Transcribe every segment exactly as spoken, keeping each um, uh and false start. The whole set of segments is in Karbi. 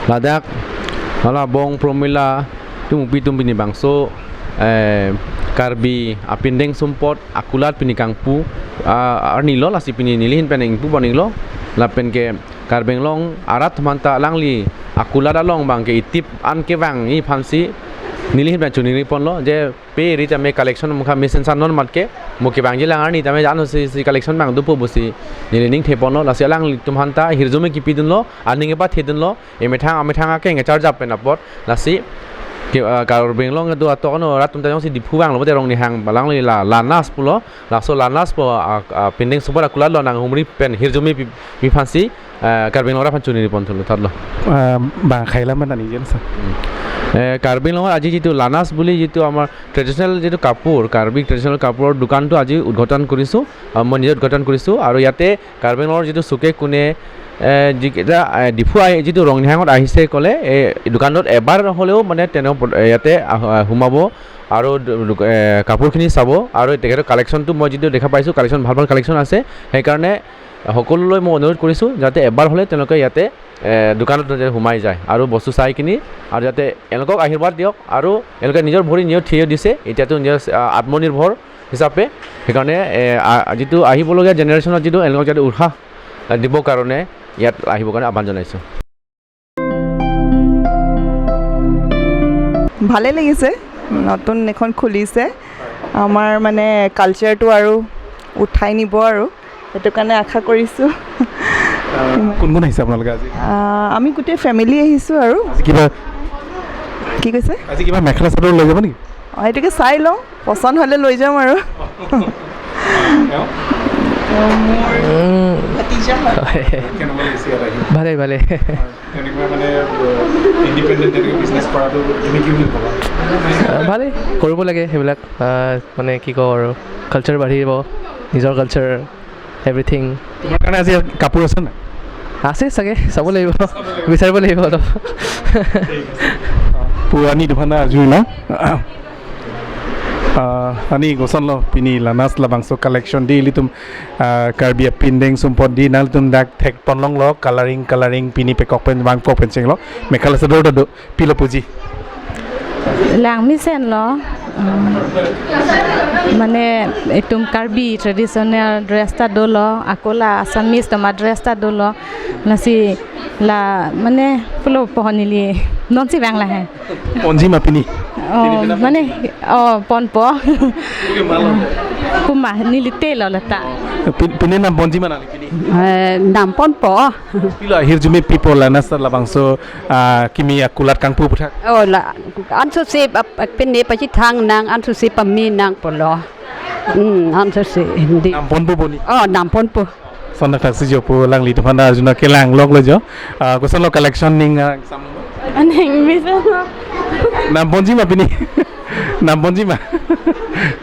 Ladak, hala Bong Promila, tum upi tum pini bangso, eh, Karbi apindeng sumpot akulat pini kangpu, ah, arni lo, lasi pini nelihin pen ingpu boning lo, lapen ke Karbi Anglong arat manta alangli akulat along abang ke itip an kevangji aphansi nelihin pen chuniri ponlo, je pe ri tame collection mukha mesen san non mat ke, mo kevangji lang arni tame jan si, si collection abang dopo pusi neli ning the ponlo, lasi alanglitum aphanta hirjume kipi dunlo, aning kepathe dunlo, emethang amethang akeng charge up pen apot, lasi ke, ah, Karbi Anglong do atok ano rat atum ta jongsi Diphu vanglo, bote Rongnihang alangli la Lanas pulo, laso Lanas pu, ah, ah, pindeng sumpot akulat lo, nanghumri pen hirjume pi, pi aphansi, ah, Karbi Anglong arat aphan chuniri pon thulo thotlo. Ah, bang khailam mana ni jensa. Eh, Karbi Anglong aji jitu Lanas বুলি যিটো আমাৰ ট্ৰেডিশ্যনেল যিটো কাপোৰ, কাৰ্বি ট্ৰেডিশ্যনেল কাপোৰৰ দোকানটো আজি উদ্ঘাটন কৰিছোঁ, আহ, মই নিজে উদ্ঘাটন কৰিছোঁ। আৰু ইয়াতে কাৰ্বি আংলঙৰ যিটো চুকে কোণে, এ, যিকেইটা, এ, ডিফু আহি যিটো ৰংনিহাঙত আহিছে ক'লে, এই দোকানত এবাৰ হ'লেও মানে তেওঁ প-, ইয়াতে আহ, সোমাব আৰু দো-, দো-, এ, কাপোৰখিনি চাব। আৰু তেখেতৰ কালেকশ্যনটো মই যিটো দেখা পাইছোঁ, কালেকশ্যন, ভাল ভাল কালেকশ্যন আছে। সেইকাৰণে সকলোলৈ মই অনুৰোধ কৰিছোঁ যাতে এবাৰ হ'লে তেওঁলোকে ইয়াতে, এ, দোকানত যাতে সোমাই যায় আৰু বস্তু চাই কিনি আৰু যাতে এওঁলোকক আশীৰ্বাদ দিয়ক আৰু এওঁলোকে নিজৰ ভৰি নিজে থিয় দিছে, এতিয়াতো নিজৰ, আ, আত্মনিৰ্ভৰ হিচাপে। সেইকাৰণে, এ, আ, যিটো আহিবলগীয়া জেনেৰেশ্যনত যিটো এওঁলোকক যাতে উৎসাহ, আ, দিবৰ কাৰণে ইয়াত আহিবৰ কাৰণে আহ্বান জনাইছোঁ। ভালে লাগিছে, নতুন এখন খুলিছে, আমাৰ মানে কালচাৰটো আৰু উঠাই নিব আৰু, সেইটো কাৰণে আশা কৰিছোঁ। আহ, কোন কোন আহিছে আপোনালোকে আজি? আহ, আমি গোটেই ফেমিলি আহিছোঁ আৰু। আজি কিবা কি কৈছে? আজি কিবা মেখেলা চাদৰ লৈ যাব নেকি? অ, এইটোকে চাই লওঁ, পচন্দ হ'লে লৈ যাম আৰু। তেওঁ? তেওঁ মোৰ উম। ভতিজা হয়। হয়। কেনেকুৱা লাগিছে ইয়াত আহি? ভালে, ভালে। হয়। তেনেকুৱা মানে, আহ, ইণ্ডিপেণ্ডেণ্ট তেনেকে বিজনেছ কৰাটো তুমি কি বুলি ভাবা? আহ, ভালেই, কৰিব লাগে সেইবিলাক। আহ, মানে কি কওঁ আৰু, কালচাৰ বাঢ়িব, নিজৰ কালচাৰ, এভৰিথিং। তোমাৰ কাৰণে আজি ইয়াত কাপোৰ আছে নাই? আছে চাগে, চাব লাগিব, বিচাৰিব লাগিব অলপ। ঠিক আছে। পুৰণি দোকান আজৰি না? Ah, ani kosonlo pini lanas labangso collection di ilitum, ah, Karbi apindeng sumpot di nanglitum dak thek ponlonglo coloring coloring pini pekok pen vangpo pen chenglo mekhela sador ta do pilo puji. Langmesen lo, um, mane itum Karbi traditional dress ta dolo, ako la Assamese toma dress ta dolo, lasi la mane pulo pohon ili nonsi vang lahai. Ponji ma pini? Oh, pini pina mane, oh, ponpo. Pini ke malo. Kuma, neli telo lata. Pin-, pini nam ponji ma nangli pini? Eh, nam ponpo. Pilo ahirjume pipo lanas labangso, ah, kimi akulat kangpu puthak. Oh, la, ansose ap-, ap-, pine pachethang nang, ansose pame nang pulo. Hmm, ansose, hindi. Nam ponpo boni? Oh, nam ponpo. Lason thakthak si jo pu alanglitum aphan arjuna kelang lok lo jo. Ah, kosonlo collection ning, ah, sam-, aning bisa lo. Nam ponji ma pini? Nam ponji ma?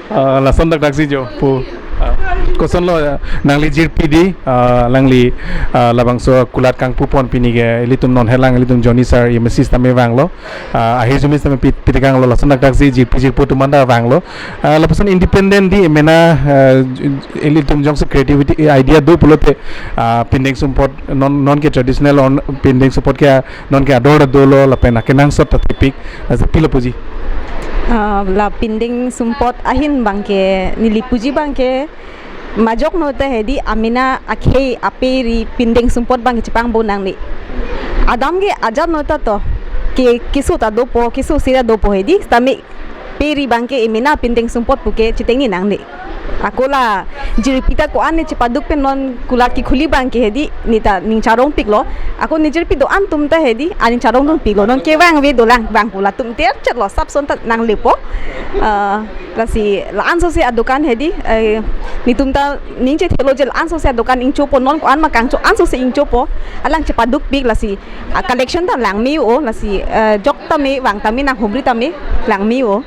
Ah, lason thakthak si jo pu. Ah, kosonlo, ah, nangli jirpi di, ah, alangli, ah, labangso kulat kangpu pon pini ke ilitum non helang ilitum Johnny sir, M S C tame vanglo. Ah, ahirjume tame pit-, pitekanglo lason thakthak si jirpi jirpo atum anta vanglo. Ah, lapuson independent di emena, ah, j-, j-, ilitum jongsi creativity, eh, idea do pulote, ah, pindeng sumpot non, non ke traditional on pindeng sumpot ke non ke ador dolo lapen akenangsot ta thepik, ah, pilo puji. Ah, la pindeng sumpot ahin abangke neli puji abangke majok no ta hedi amena akhei ape ri pindeng sumpot abangke chepangbo nangne. Adam ke ajat no ta to ke keso ta dopo, keso sira dopo hedi tame pe ri abangke emena pindeng sumpot puke chitengni nangne. Ako la jirpi ta ko-an ne chepaduk pen non kulat kekhuli abangke hedi neta ning charongpiklo. Ako ne jirpi do-an atum ta hedi aning charongdunpiklo. Non kevang ave dolang abang kulat atum ter chetlo sapson ta nanglepo. Ah, lasi la ansose adokan hedi, eh, netum ta ning chethelo je la ansose adokan ingchopo non ko-an ma kangcho ansose ingchopo. Alang chepadukpik lasi, ah, collection ta langme-o, lasi, eh, jok tame, vang tame, nanghumri tame, langme-o.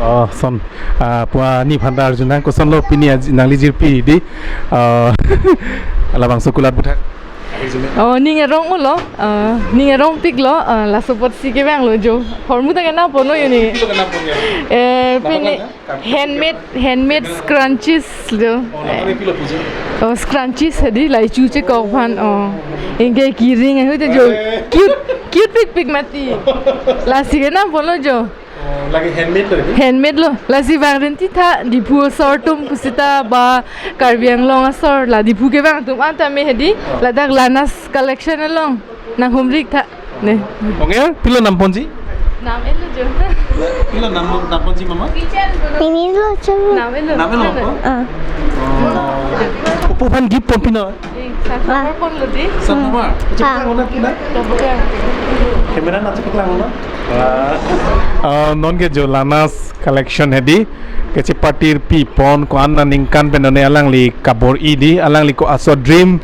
Oh, son, ah, puani aphan ta arjuna, kosonlo pini aji-, nangli jirpi di, ah, labangso kulat puthak. Oh, ning arong ulo, ah, ning arong piklo, ah, laso apotsi kevanglo jo. Hormu ta kenam ponlo jo ne. Pilo kenam pon jo. Eh, Napa pini kan, ya? Handmade, handmade scrunchies jo. Oh, napa pilo puji? Oh, scrunchies hedi, la ichu chekok aphan, oh. Anke kering ahut jo. Eh. Cute, cute pikpik mati. Lasi kenam ponlo jo. Oh, lagi handmade lo, ya? Handmade lo. Lasi vang rinti tha, Diphu asor atum pu seta ba Karbi Anglong asor, la Diphu kevang atum anta me hedi. Oh. Ladak Lanas Collection along nanghumri ik tha. Ne. Ong-e, pilo nam ponji? Nam-et lo jo. Pilo nam, nam ponji mama? Mimi lo jo. Nam-et lo. Nam-et lo po? Ah. Oh. Opo aphan gift pon pino? Eh, sunflower ponlo di. Sunflower? Ah. Chepaklang na pina? Chepaklang. Camera na chepaklang na? Ah. Ah, non ke jo Lanas Collection hedi. Kechepartir pi pon ko-an aningkan pen ne alangli kabor-i di, alangli ko-aso dream,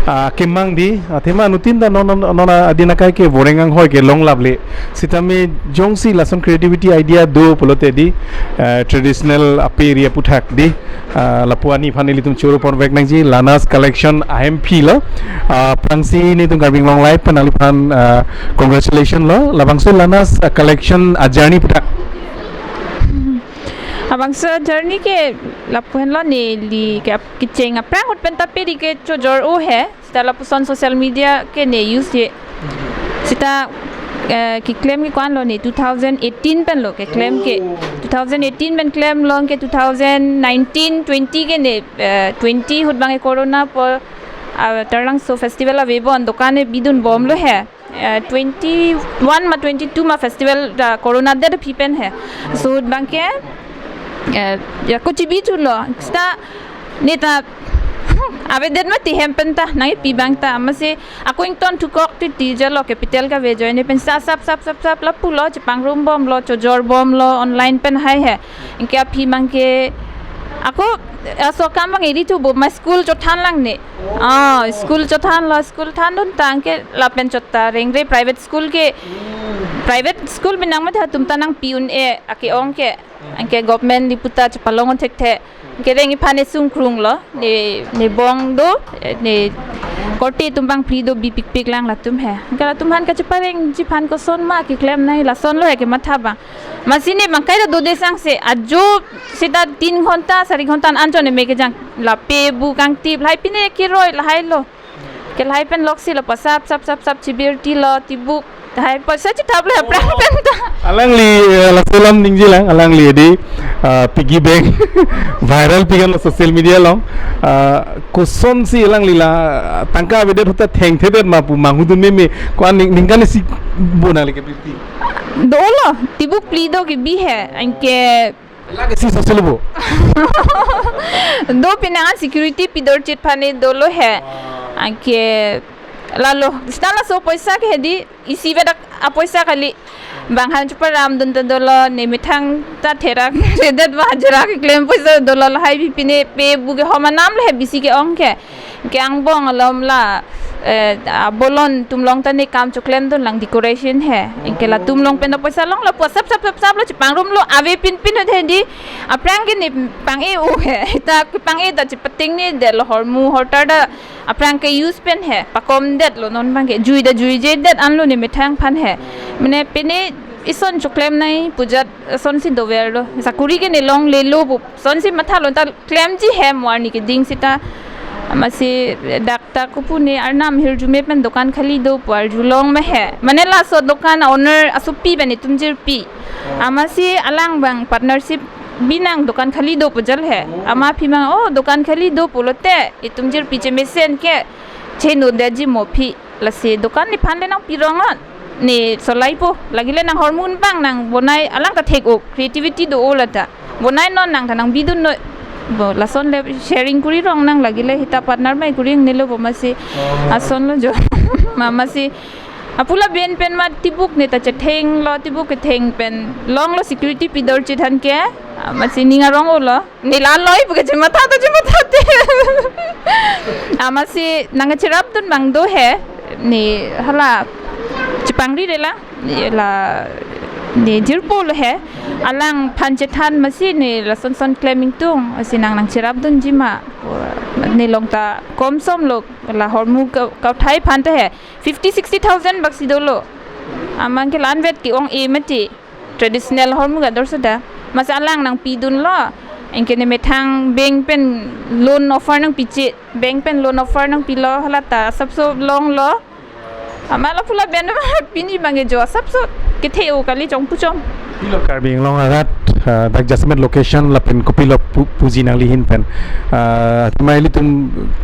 ah, kemang di, athema anuttin ta non, non, non adin akai ke voreng anghoi ke longlap le. Sitame jongsi lason creativity idea do pulote di, eh, traditional ape ri aputhak di, ah, lapu ani aphan ilitum choro ponvek nangji, Lanas Collection ahemphi lo. Ah, aphrangsi netum Karbi Anglong Live pen nangliphan, ah, congratulations lo. Labangso Lanas, ah, Collection a-journey aputhak. Labangso journey ke lapu henlo, neli ke ap-, kecheng aphrang ahut pen ta pe ri ke chojor-o he. Seta lapuson social media ke ne use he. Seta, eh, keklem ke ko-an lo ne two thousand eighteen pen lo keklem ke. Oh. Two thousand eighteen pen klemlo, anke two thousand nineteen twenty ke ne, eh, twenty ahut bang ke corona pu, ah, Taralangso festival avebom, dokan ne bidun bomlo he. Eh, twenty-one ma twenty-two ma festival, ah, corona det aphi pen he. So ahut bang ke, eh, ya ko chibi chulo. Seta ne ta avedet mati hem pen ta nangpi bang ta. Amatsi ako ington thukok titi jalo, capital kave ajoine pen sa sap sap sap sap lapulo, chepangrum bomlo, chojor bomlo, online pen lahai he. Anke aphi bang ke ako, eh, aso akam bang eri thu bo ma school chothan lang ne. Ah, school chothanlo, school thandun tang ke lapen chot ta rengre private school ke, private school binang matha atum ta nangpi un-e ake-ong ke. Anke government lipu ta chepalong un thekthe. Anke reng iphan ne sungkrunglo, ne, ne bong do, ne korte atum bang phli do, bipikpik lang latum he. Anke latum aphan kacheparengji aphan koson ma keklem nai, lasonlo he kematha bang. Amatsi ne bang kaita dode sangse, ajo seta tin ghonta, sari ghonta an chon ne me kejang, la pe bu kangtip, lahai pine keroi, lahai lo. Ke lahai pen loksi lo, pasap sap sap sap chibirti lo, tibuk. Lahai poisa chithap lo, aphrang pen ta. Alangli, eh, laso alam ningje lang, alangli di, ah, piggy bank viral pi kan lo social media along. Ah, kosonsi alangli la tangka avedet ahut ta thengthedet ma pu manghudun meme, ko-an ning, ningkan isi bo nangli kebirti? Dolo, tibuk phli do kebi he, anke lake si soselo bo. Do pinangan security pidorchit aphan ne dolo he. Anke lalo, seta laso poisa ke hedi, isi vedak apoisa kali. Bang han cheparamdun ta dolo, ne methang ta therak redet ba hajira keklem poisa dolo, lahai pi pine pe bu ke homa nam le he bisi ke-ong ke. Ke angbong alom la, eh, abolon atum along ta ne kam choklemdun lang, decoration he. Anke latum along pen ta poisa longlo, pu sap sap sap sap lo, chepangrumlo, ave pinpin hedi. Aphrang ke ne pang-e-o he. Ta kepang-e ta chepateng ne detlo, hormu hortar ta aphrang ke use pen he. Pakom detlo, non bang ke jui ta juijedet anlo ne methang aphan he. Mane pine ison choklem nai pu ajat asonsi doverlo. Sakuri ke ne longlelo bo, asonsi mathalo, ta klemji hem warni keding seta. Amatsi dak ta kopu ne arnam hirjume pen dokan khali do pu arjulong ma he. Mane laso dokan owner asopi pen itum jirpi. Amatsi alang bang partnership binang dokan khali do pu ajat he. Amat aphi mang, oh, dokan khali do pulote itum jirpi chemesen ke cheno detji mo aphi. Lasi dokan nephan le nangpirong on. Ne solai po. Lake le nang hormu un bang nang bonai, alang ta thek-o, creativity do-o la ta. Bonai non nang ta nang bidun noi. Bo lason le sharing kuri rong nang, lake le hita partner mai kuri nelo bo, amatsi Oh. Asonlo jo. Ma, amatsi apu laben pen ma tibuk ne ta chethenglo, tibuk ketheng pen longlo, security pidorchit aphan ke. Amatsi ning arong-o lo. Ne la loi pu ke chematha ta chematha te. Amatsi nangcherapdun bang do he. Ne hala chepangri re la. Ne la ne jirpo lo he. Alangphan chethan amatsi ne lason son klem ingtung. Amatsi nang nangcherapdunji ma. Ne long ta kom som lo, la hormu ka, kauthai aphan ta he fifty sixty thousand bak si dolo. Amat ke la-an vet ke-ong-e mati. Traditional hormu kador sudah. Masi alang nangpidunlo. Anke ne methang bank pen loan offer nangpiche. Bank pen loan offer nangpilo, hala ta asapso longlo. Amat lapu lapen pini abang ke jo asapso kethe-o kali chongpu chong. Pilo Karbi Anglong arat, ah, dak jasemet location lapen kopilo pu-, puji nangli ahin pen. Ah, tema ilitum,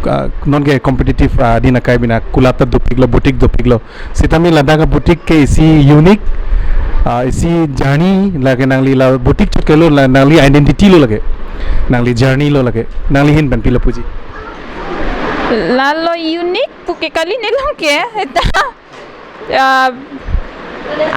ah, non ke competitive, ah, din akai bina kulat ta dopiklo, boutique dopiklo. Sitame ladak a-boutique ke isi unique, ah, isi journey lake nangli la boutique chot kelo la nangli identity lo lake. Nangli journey lo lake. Nangli ahin pen pilo puji. Lalo unique pu ke kali ne long ke, eta, ah,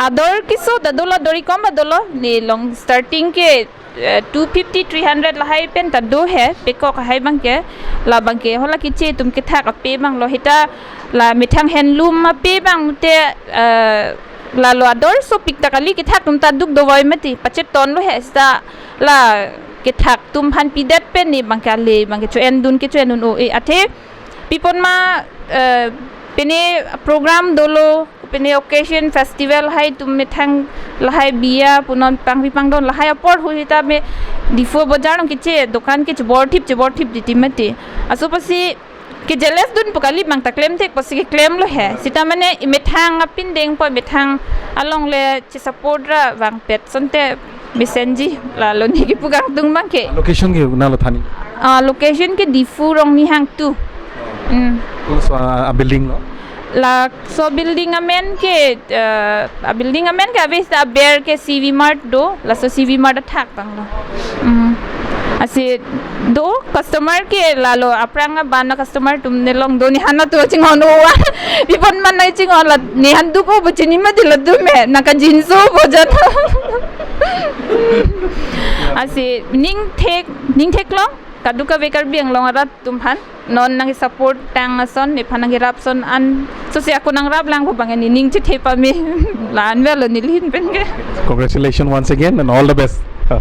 ador keso ta dolo, ador-i kom ta dolo, ne long starting ke, eh, two fifty, three hundred lahai pen ta do he, pekok lahai abang ke, la abang ke, hala keche atum kethak ape abang lo, hita la methang handloom ape abang te, eh, lalo ador sopik ta kali kethak atum ta duk dovoi mati, pacheton lo he, seta la kethak atum aphan pidet pen ne abang ke ale, abang ke cho-endun ke cho-endun-o-e, athe pipon ma, eh, pine program dolo, pine occasion festival lahai atum methang lahai biya punon pangri pangdon lahai apor hu sitame Diphu bojar along keche dokan ke chebor thip chebor thip titi mati. Aso pasi ke jealous dun pu kali abang ta klem thek pasi keklem lo he. Sita mane imethang apindeng po imethang along le che support ra vangpet asonte mesenji lalo ne kepu kangtung abang ke. Location ke nalo thani? Ah, location ke Diphu Rongni hang tu. Hmm. Kung so a, a building lo? Laso building amen ke, eh, a building amen ke ave seta aber ke C V Mart do, laso C V Mart athak abang lo. Hmm. Lasi do customer ke lalo aphrang abang customer atum ne long do ne han atum chinghon-o a. Pipon ma ne chinghon la ne han duk-o pu chini mati latum he. Nangkajinso bojan. Lasi ning thek, ning theklong kadokave Karbi Anglong arat atum aphan. Non nangkesupport tang ason, nephan nangkerap ason an. Sosi ako nangrap lang pu abang ne ning chethe pame. La-an avelo neli ahin pen ke. Congratulations once again and all the best. Ah.